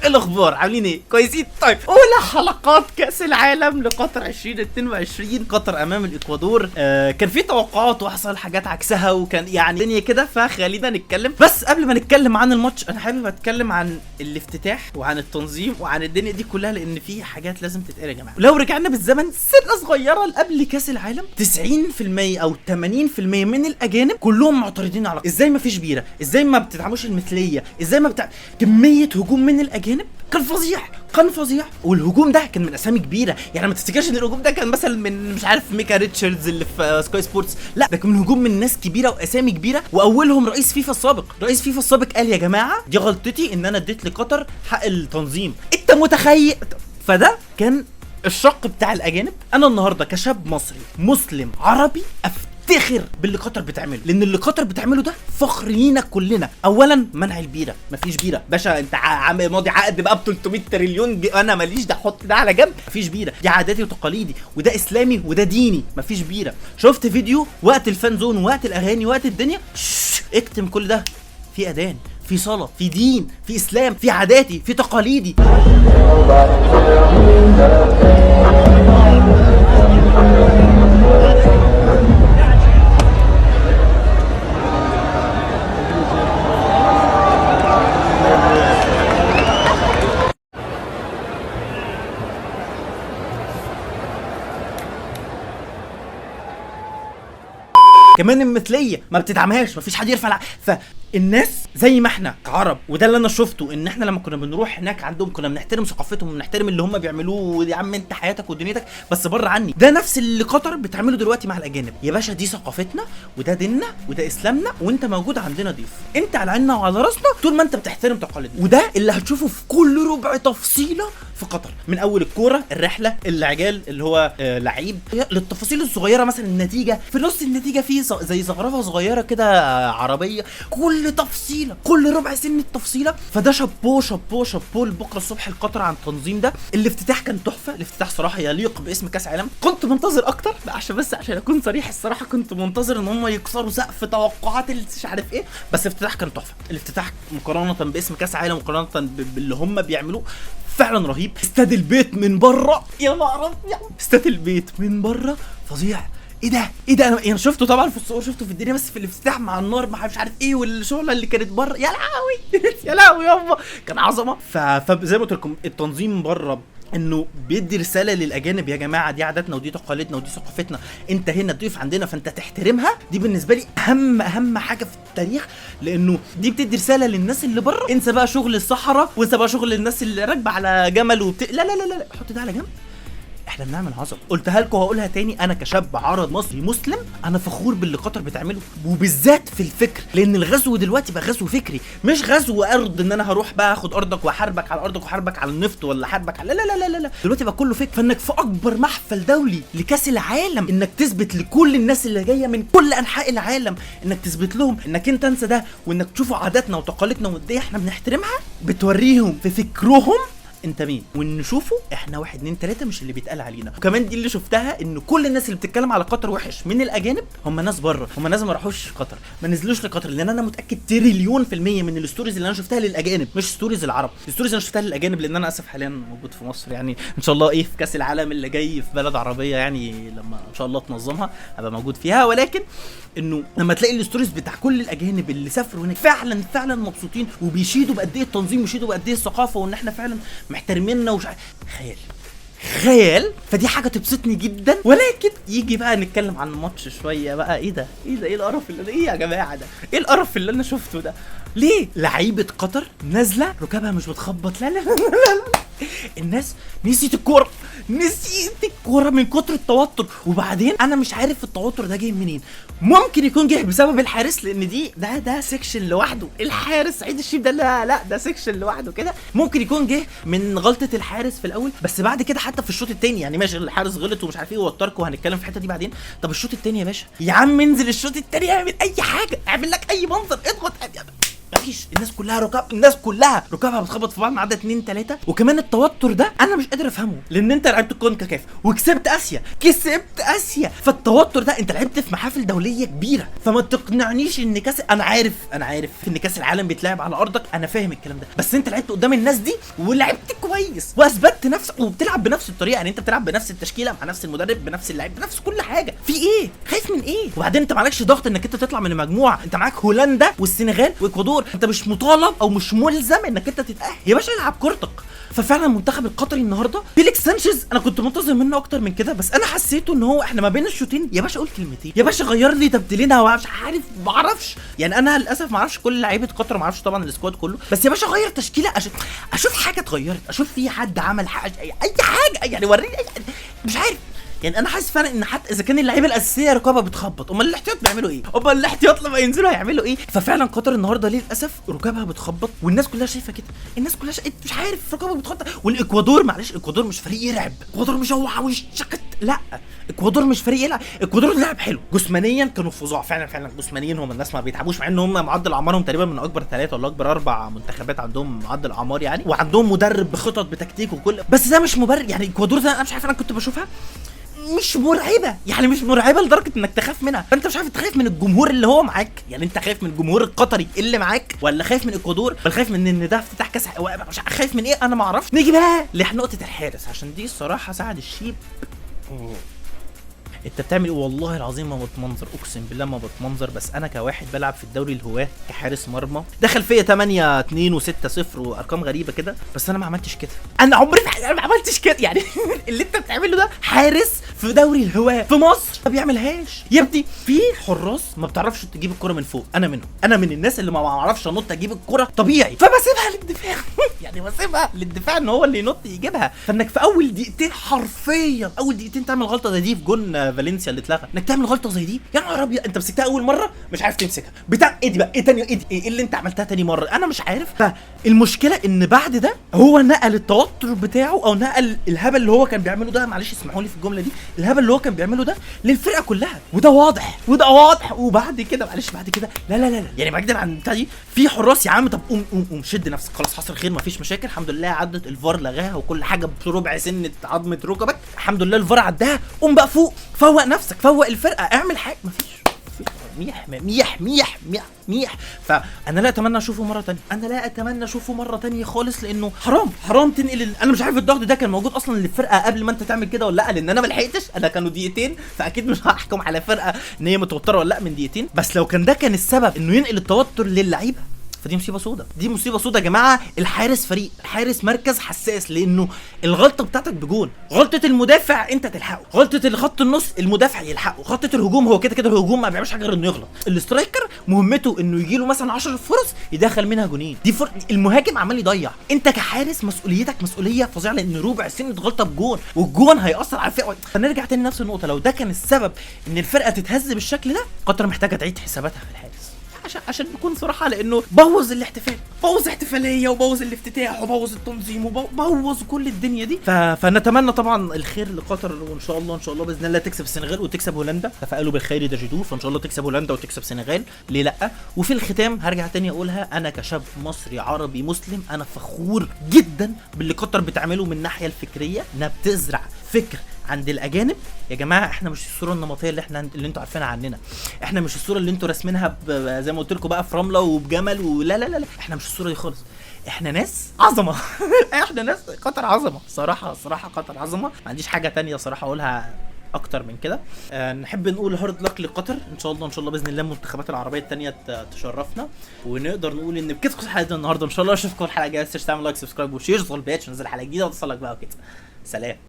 الاخبار؟ عاملين ايه؟ كويسين؟ طيب، اولى حلقات كاس العالم لقطر 2022، قطر امام الاكوادور. كان في توقعات وحصل حاجات عكسها، وكان يعني الدنيا كده، فخلينا نتكلم. بس قبل ما نتكلم عن الماتش انا حابب اتكلم عن الافتتاح وعن التنظيم وعن الدنيا دي كلها، لان في حاجات لازم تتقال يا جماعة. لو رجعنا بالزمن سنة صغيرة لقبل كاس العالم، 90% او 80% من الاجانب كلهم معترضين على ازاي ما فيش بيره، ازاي ما بتدعموش المثليه، ازاي ما بتاع. كمية هجوم من الاجانب كان فظيع، كان فظيع. والهجوم ده كان من اسامي كبيره، يعني ما تفتكرش ان الهجوم ده كان مثلا من مش عارف ميكا ريتشاردز اللي في سكاي سبورتس، لا ده كان هجوم من ناس كبيرة واسامي كبيره، واولهم رئيس فيفا السابق. رئيس فيفا السابق قال يا جماعة دي غلطتي ان انا اديت لقطر حق التنظيم. انت متخيل؟ فده كان الشق بتاع الاجانب. انا النهارده كشاب مصري مسلم عربي افتخر باللي قطر بتعمله، لان اللي قطر بتعمله ده فخر لينا كلنا. اولا منع البيره، مفيش بيره باشا، انت عامل ماضي عقد بقى ب 300 تريليون، انا ماليش ده، حط ده على جنب. مفيش بيره، دي عاداتي وتقاليدي وده اسلامي وده ديني، مفيش بيره. شفت فيديو وقت ال fan zone، وقت الاغاني، وقت الدنيا، اكتم كل ده، في اذان، في صلاة، في دين، في اسلام، في عاداتي، في تقاليدي. كمان المثلية ما بتدعمهاش، مفيش حد يرفع. فالناس زي ما احنا كعرب، وده اللي انا شفته، ان احنا لما كنا بنروح هناك عندهم كنا بنحترم ثقافتهم وبنحترم اللي هم بيعملوه، يا عم انت حياتك ودنيتك بس بره عني. ده نفس اللي قطر بتعمله دلوقتي مع الاجانب. يا باشا دي ثقافتنا وده ديننا وده اسلامنا، وانت موجود عندنا ضيف، انت على عيننا وعلى راسنا طول ما انت بتحترم تقاليدنا. وده اللي هتشوفه في كل ربع تفصيله في قطر، من اول الكورة، الرحلة، العجال اللي هو لعيب، للتفاصيل الصغيرة، مثلا النتيجة في نص النتيجة في زي زخرفه صغيرة كده عربية، كل تفصيله، كل ربع سن التفصيله. فده شابوه شابوه شابوه لبكرة الصبح القطر عن التنظيم ده. الافتتاح كان تحفة، الافتتاح صراحة يليق باسم كاس عالم. كنت منتظر اكتر، عشان بس عشان اكون صريح الصراحة كنت منتظر ان هم يكسروا سقف توقعات مش عارف ايه، بس الافتتاح كان تحفة. الافتتاح مقارنة باسم كاس عالم، مقارنة باللي هم بيعملوه، فعلا رهيب. استاد البيت من بره، يا نهار ابيض، استاد البيت من بره فظيع. ايه ده؟ ايه ده؟ انا يعني شفته طبعا في الصور، شفته في الدنيا، بس في الافتتاح مع النار مع مش عارف ايه والشعله اللي كانت بره، يا لهوي يا لهوي يابا، كان عظمه. فزي ما قلت لكم التنظيم بره انه بيدي رسالة للاجانب، يا جماعة دي عاداتنا ودي تقاليدنا ودي ثقافتنا، انت هنا ضيف عندنا فانت تحترمها. دي بالنسبة لي اهم حاجة في التاريخ، لانه دي بتدي رسالة للناس اللي بره، انسى بقى شغل الصحراء وانسى بقى شغل الناس اللي راكبه على جمل لا لا لا لا، حط ده على جنب، احنا بنعمل عظمه. قلتها لكم وهقولها تاني، انا كشاب عرب مصري مسلم انا فخور باللي قطر بتعمله، وبالذات في الفكر، لان الغزو دلوقتي بقى غزو فكري، مش غزو ارض ان انا هروح بقى اخد ارضك واحاربك على ارضك واحاربك على النفط ولا احاربك على لا لا لا لا لا، دلوقتي بقى كله فكر. فانك في اكبر محفل دولي لكاس العالم انك تثبت لكل الناس اللي جاية من كل انحاء العالم، انك تثبت لهم انك انت انسى ده، وانك تشوفوا عاداتنا وتقاليدنا وقد ايه احنا بنحترمها، بتوريهم في فكرهم انت مين، ونشوفه احنا 1 2 3 مش اللي بيتقال علينا. وكمان دي اللي شفتها، ان كل الناس اللي بتتكلم على قطر وحش من الاجانب هم ناس بره، هم ناس ما راحوش قطر، ما نزلوش لقطر، لان انا متاكد تريليون في المية من ال stories اللي انا شفتها للاجانب، مش stories العرب، ال stories اللي انا شفتها للاجانب، لان انا اسف حاليا موجود في مصر، يعني ان شاء الله ايه في كاس العالم اللي جاي في بلد عربية، يعني لما ان شاء الله تنظمها ابقى موجود فيها. ولكن انه لما تلاقي ال stories بتاع كل الاجانب اللي سافروا هناك فعلا فعلا مبسوطين وبيشيدوا بقد ايه التنظيم، ويشيدوا بقد ايه الثقافة، وان احنا فعلا محترميننا ومش خيال خيال. فدي حاجة تبسطني جدا. ولكن يجي بقى نتكلم عن الماتش شوية بقى. ايه ده؟ ايه ده؟ ايه القرف اللي ايه يا جماعة ده؟ ايه القرف اللي انا شفته ده؟ ليه لعيبة قطر نازله ركابها مش بتخبط؟ لا لا لا لا لا، الناس نسيت الكورة، نسيت الكورة من كتر التوتر. وبعدين انا مش عارف التوتر ده جاي منين، ممكن يكون جه بسبب الحارس، لان دي ده section لوحده، الحارس سعيد الشيب ده لا لا ده section لوحده كده. ممكن يكون جه من غلطه الحارس في الاول، بس بعد كده حتى في الشوط الثاني يعني ماشي الحارس غلط ومش عارف ايه ووتركوا، وهنتكلم في الحتة دي بعدين. طب الشوط الثاني يا باشا، يا عم انزل الشوط الثاني، اعمل اي حاجة، اعمل لك اي منظر، اضغط، مفيش، الناس كلها ركاب، الناس كلها ركابها بتخبط في بعض ما عدا 2 3. وكمان التوتر ده انا مش قادر افهمه، لان انت لعبت الكونكاكاف وكسبت اسيا، كسبت اسيا، فالتوتر ده انت لعبت في محافل دولية كبيرة، فما تقنعنيش ان كاس، انا عارف، انا عارف ان كاس العالم بيتلعب على ارضك، انا فاهم الكلام ده، بس انت لعبت قدام الناس دي ولعبت كويس واثبتت نفسك، وبتلعب بنفس الطريقة، يعني انت بتلعب بنفس التشكيلة مع نفس المدرب بنفس اللعيب بنفس كل حاجة، في ايه؟ خايف من ايه؟ وبعدين انت معلكش ضغط انك انت تطلع من المجموعة، انت معاك هولندا والسنغال واكوادور، انت مش مطالب او مش ملزم انك انت تتاهل يا باشا، العب كورتك. ففعلا المنتخب القطري النهارده فيليكس سانشيز انا كنت منتظر منه اكتر من كده، بس انا حسيته ان هو احنا ما بين الشوطين يا باشا قول كلمتين، يا باشا غير لي تبديلين، هو مش عارف ما اعرفش، يعني انا للاسف ما اعرفش كل لعيبة قطر، ما اعرفش طبعا ال squad كله، بس يا باشا غير تشكيله، اشوف حاجة اتغيرت، اشوف في حد عمل حاجة، اي حاجة يعني وريني أي... مش عارف. يعني انا حاسس فعلا ان حتى اذا كان اللعيبة الاساسية ركابها بتخبط، امال الاحتياط بيعملوا ايه؟ امال الاحتياط لما ينزلوا هيعملوا ايه؟ ففعلا قطر النهارده للاسف ركابها بتخبط، والناس كلها شايفه كده، الناس كلها مش عارف ركابها بتخبط. والاكوادور معلش، الاكوادور مش فريق يرعب، الاكوادور مش هو مش شكت، لا الاكوادور مش فريق يلعب، الاكوادور لعب حلو جسمانيا، كانوا فظاع فعلا، فعلا جسمانيا هم الناس ما بيتعبوش، مع ان هم معدل اعمارهم تقريبا من اكبر 3 ولا اكبر 4 منتخبات عندهم معدل اعمار يعني، وعندهم مدرب بخطط بتكتيك وكل، بس ده مش مبرر. يعني الاكوادور ده انا مش عارف، انا كنت بشوفها مش مرعبة، يعني مش مرعبة لدرجة انك تخاف منها، فانت مش عارف انت خايف من الجمهور اللي هو معاك، يعني انت خايف من الجمهور القطري اللي معاك، ولا خايف من الاكوادور، ولا خايف من ان ده افتتاح كاس، مش خايف من ايه، انا ما اعرفش. نيجي بقى لنقطة الحارس، عشان دي الصراحة سعد الشيب انت بتعمل ايه؟ والله العظيم ما بتمنظر، اقسم بالله ما بتمنظر، بس انا كواحد بلعب في الدوري الهواه كحارس مرمى دخل فيا 8 2 و6 0 وارقام غريبة كده، بس انا ما عملتش كده، انا عمري في ما عملتش كده. يعني اللي انت بتعمله ده حارس في دوري الهواه في مصر ما بيعملهاش يا ابني. في حراس ما بتعرفش تجيب الكره من فوق، انا منهم، انا من الناس اللي ما بعرفش انط اجيب الكره طبيعي، فبسيبها للدفاع يعني بسيبها للدفاع ان هو اللي ينط يجيبها. فانك في اول دقيقتين حرفيا اول دقيقتين تعمل غلطه زي دي في جون فالنسيا اللي اتلغى، انك تعمل غلطه زي دي يا نهار ابيض، انت مسكتها اول مرة مش عارف تمسكها بتاع ايه دي بقى، ايه تاني، ايه دي؟ ايه اللي انت عملتها تاني مرة؟ انا مش عارف. فالمشكلة ان بعد ده هو نقل التوتر بتاعه او نقل الهبل اللي هو كان بيعمله ده، معلش اسمحوا لي في الجملة دي، الهبل اللي هو كان بيعمله ده للفرقة كلها، وده واضح وده واضح. وبعد كده معلش بعد كده لا لا لا, لا. يعني بعيدا عن بتاع دي في حراس يا عم، طب قوم قوم قوم شد نفسك، خلاص حصل خير مفيش مشاكل الحمد لله، عدت الفار لغاها وكل حاجة بربع سنة عظمه ركبك الحمد لله الفار عداها، قوم بقى فوق، فوق نفسك، فوق الفرقة، اعمل حاجة. مفيش ميح ميح ميح ميح ميح. فانا لا اتمنى اشوفه مرة ثانية، انا لا اتمنى اشوفه مرة ثانية خالص، لانه حرام حرام تنقل انا مش عارف الضغط ده كان موجود اصلا للفرقة قبل ما انت تعمل كده ولا لا، لان انا ما لحقتش، انا كانوا دقيقتين، فاكيد مش هحكم على فرقه ان هي متوترة ولا لا من دقيقتين، بس لو كان ده كان السبب انه ينقل التوتر للعيبة فدي مصيبة سودا، دي مصيبة سودا يا جماعة. الحارس فريق، حارس مركز حساس، لانه الغلطة بتاعتك بجون، غلطه المدافع انت تلحقه، غلطه الخط النص المدافع يلحقه، خطه الهجوم هو كده كده الهجوم ما بيعملش حاجة غير انه يغلط، ال striker مهمته انه يجي له مثلا 10 فرص يدخل منها جونين، دي المهاجم عمال يضيع، انت كحارس مسؤوليتك مسؤولية فظيعة، لان ربع سنة غلطه بجون والجون هيأثر على الفرقة. فنرجع تاني لنفس النقطة، لو ده كان السبب ان الفرقة تتهز بالشكل ده، قطر محتاجه تعيد حساباتها في الحارس، عشان نكون صراحة، لانه بوظ الاحتفال، بوظ احتفالية وبوظ الافتتاح وبوظ التنظيم وبوظ كل الدنيا دي. فنتمنى طبعا الخير لقطر، وان شاء الله ان شاء الله باذن الله تكسب السنغال وتكسب هولندا، تفائلوا بالخير تجدوه، فان شاء الله تكسب هولندا وتكسب السنغال، ليه لا. وفي الختام هرجع تاني اقولها، انا كشاب مصري عربي مسلم انا فخور جدا باللي قطر بتعمله من الناحية الفكرية، انها بتزرع فكر عند الاجانب. يا جماعة احنا مش الصورة النمطية اللي انتوا عارفينها عننا، احنا مش الصورة اللي انتوا راسمينها زي ما قلت لكم بقى في رملة وبجمل ولا لا لا لا، احنا مش الصورة دي خالص، احنا ناس عظمه احنا ناس قطر عظمه صراحة، صراحة قطر عظمه، ما عنديش حاجة تانية صراحة اقولها اكتر من كده. نحب نقول hard luck لقطر، ان شاء الله ان شاء الله باذن الله المنتخبات العربية الثانية تشرفنا، ونقدر نقول ان بكده خلصت حلقتنا النهارده، ان شاء الله اشوفكم الحلقة الجاية، ما تنساش تعمل like subscribe و share، وتضغط البيت عشان ننزل حلقة جديدة وتصلك بقى وكده. سلام.